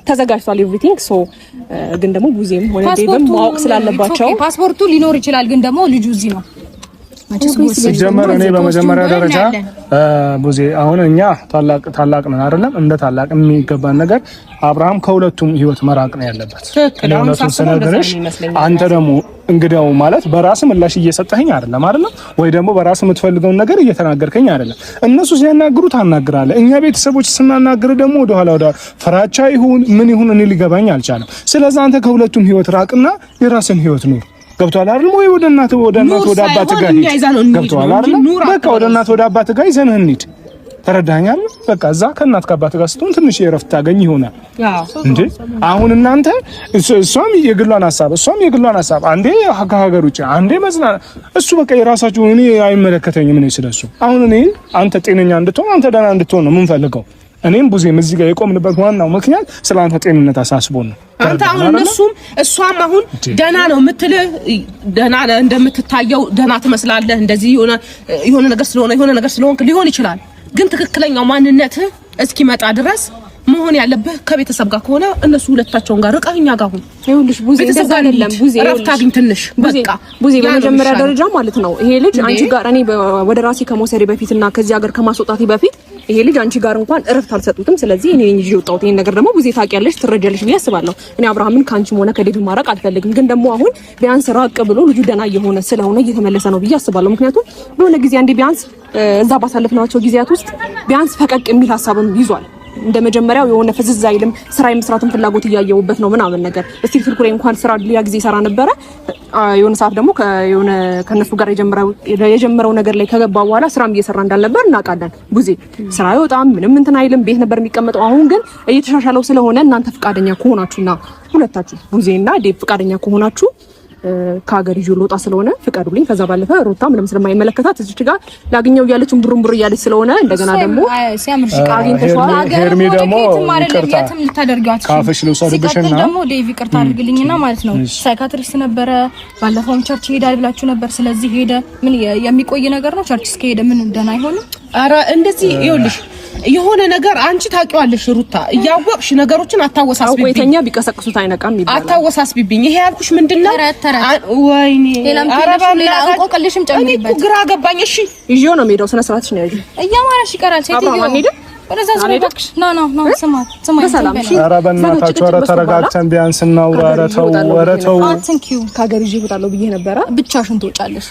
ተዘጋጅቷል everything። So ግን ደግሞ ቡዜም ሆነ ዴቭም ማወቅ ስላለባቸው ፓስፖርቱ ሊኖር ይችላል፣ ግን ደግሞ ልጁ እዚህ ነው። ሲጀመር እኔ በመጀመሪያ ደረጃ ቡዜ አሁን እኛ ታላቅ ታላቅ ነን አይደለም? እንደ ታላቅ የሚገባን ነገር አብርሃም ከሁለቱም ህይወት መራቅ ነው ያለበት። እውነቱን ስነግርሽ አንተ ደግሞ እንግዲያው ማለት በራስ ምላሽ እየሰጠኸኝ አይደለም አይደለም? ወይ ደግሞ በራስ የምትፈልገውን ነገር እየተናገርከኝ አይደለም። እነሱ ሲያናግሩ ታናግራለህ፣ እኛ ቤተሰቦች ስናናግር ደግሞ ወደኋላ ወደ ፍራቻ ይሁን ምን ይሁን እኔ ሊገባኝ አልቻለም። ስለዚህ አንተ ከሁለቱም ህይወት ራቅና የራስን ህይወት ኑር። ገብቶሃል አይደል? ወይ ወደ እናት ወደ አባት ጋር ሂድ። ገብቶሃል አይደል? በቃ ወደ እናት ወደ አባት ጋር ይዘንህ እንሂድ። ተረዳኸኛል? በቃ እዛ ከእናት ከአባት ጋር ስትሆን ትንሽ የእረፍት ታገኝ ይሆናል እንዴ። አሁን እናንተ እሷም የግሏን ሀሳብ አንዴ ከሀገር ውጭ አንዴ መዝና እሱ በቃ የራሳችሁ፣ እኔ አይመለከተኝም። እኔ ስለሱ አሁን እኔ አንተ ጤነኛ እንድትሆን፣ አንተ ደህና እንድትሆን ነው የምንፈልገው። እኔም ቡዜም እዚህ ጋር የቆምንበት ዋናው ምክንያት ስለ አንተ ጤንነት አሳስቦን ነው። አንተ አሁን እነሱም እሷም አሁን ደህና ነው የምትልህ፣ ደህና ነህ እንደምትታየው ደህና ትመስላለህ። እንደዚህ የሆነ ነገር ስለሆነ የሆነ ነገር ስለሆንክ ሊሆን ይችላል። ግን ትክክለኛው ማንነትህ እስኪመጣ ድረስ መሆን ያለብህ ከቤተሰብ ጋር ከሆነ እነሱ ሁለታቸውን ጋር ርቀህ እኛ ጋር ሁን። ይኸውልሽ ቡዜ፣ ቤተሰብ እንደዛ ጋር አይደለም ቡዜ፣ እረፍት አግኝ ትንሽ በቃ። ቡዜ ያ ነው በመጀመሪያ የሚሻለው። ደረጃ ማለት ነው ይሄ ልጅ አንቺ ጋር እኔ ወደ ራሴ ከመውሰዴ በፊት እና ከዚህ ሀገር ከማስወጣቴ በፊት ይሄ ልጅ አንቺ ጋር እንኳን እረፍት አልሰጡትም። ስለዚህ እኔ ነኝ ይዤ የወጣሁት። ይሄን ነገር ደግሞ ቡዜ ታውቂያለሽ፣ ትረጃለሽ ብዬ አስባለሁ። እኔ አብርሃምን ከአንቺም ሆነ ከዴቭ ማራቅ አልፈልግም። ግን ደግሞ አሁን ቢያንስ ራቅ ብሎ ልጁ ደህና እየሆነ ስለሆነ እየተመለሰ ነው ብዬ አስባለሁ። ምክንያቱም በሆነ ጊዜ አንዴ ቢያንስ እዛ ባሳለፍናቸው ጊዜያት ውስጥ ቢያንስ ፈቀቅ የሚል ሀሳብም ይዟል። እንደ መጀመሪያው የሆነ ፍዝዝ አይልም። ስራ የመስራትን ፍላጎት እያየሁበት ነው ምናምን ነገር። እስቲ ስልኩ ላይ እንኳን ስራ ሌላ ጊዜ ይሰራ ነበረ። የሆነ ሰዓት ደግሞ የሆነ ከነሱ ጋር የጀመረው ነገር ላይ ከገባ በኋላ ስራም እየሰራ እንዳልነበር እናውቃለን። ቡዜ ስራ አይወጣም፣ ምንም እንትን አይልም፣ ቤት ነበር የሚቀመጠው። አሁን ግን እየተሻሻለው ስለሆነ እናንተ ፍቃደኛ ከሆናችሁና ሁለታችሁ ቡዜና ዴቭ ፍቃደኛ ከሆናችሁ ከሀገር ይዤ ልወጣ ስለሆነ ፍቀዱልኝ። ከዛ ባለፈ ሩታ ምንም ስለማይመለከታት እዚች ጋር ላግኘው እያለች ቡሩን ቡር እያለች ስለሆነ እንደገና ደግሞ ሲያምርሽ አግኝተሽዋል። ሄርሚ ደግሞ አይደለም ይቅርታ የትም ልታደርጊው አትችይም። ካፍሽ ልውሰድብሽና ሲቀጥል ደግሞ ዴቭ ይቅርታ አድርግልኝና ማለት ነው psychiatrist ነበረ፣ ባለፈውም church ይሄዳል ብላችሁ ነበር። ስለዚህ ሄደ። ምን የሚቆይ ነገር ነው? Church እስከሄደ ምን ደህና አይሆንም? ኧረ እንደዚህ ይኸውልሽ የሆነ ነገር አንቺ ታውቂዋለሽ ሩታ፣ እያወቅሽ ነገሮችን አውቆ አታወሳስቢብኝ፣ የተኛ ቢቀሰቅሱት አይነቃም ይባላል። አታወሳስቢብኝ። ይሄ ያልኩሽ ምንድን ነው? ተረት ተረት። ወይኔ ሌላም ኧረ ትንሽ ሌላ በእናትህ። እንቆቅልሽም እኔ እኮ ጨምሪበት። ግራ ገባኝ። እሺ ይዤው ነው የምሄደው። ስነ ስርዓትሽ ነው ያዥው። እያማረሽ ይቀራል ሴትዮ። አብርሃም አንሄድም? ወደዛ ዞር አንሄድም? እባክሽ። No, no, no፣ ስማ ስማ፣ በሰላም እሺ። ኧረ በእናታችሁ፣ ኧረ ተረጋግተን ቢያንስ እናውራ። ኧረ ተው፣ ኧረ ተው። አትንኪው። ከሀገር ይዤ እወጣለሁ ብዬ ነበረ። ብቻሽን ትወጫለሽ።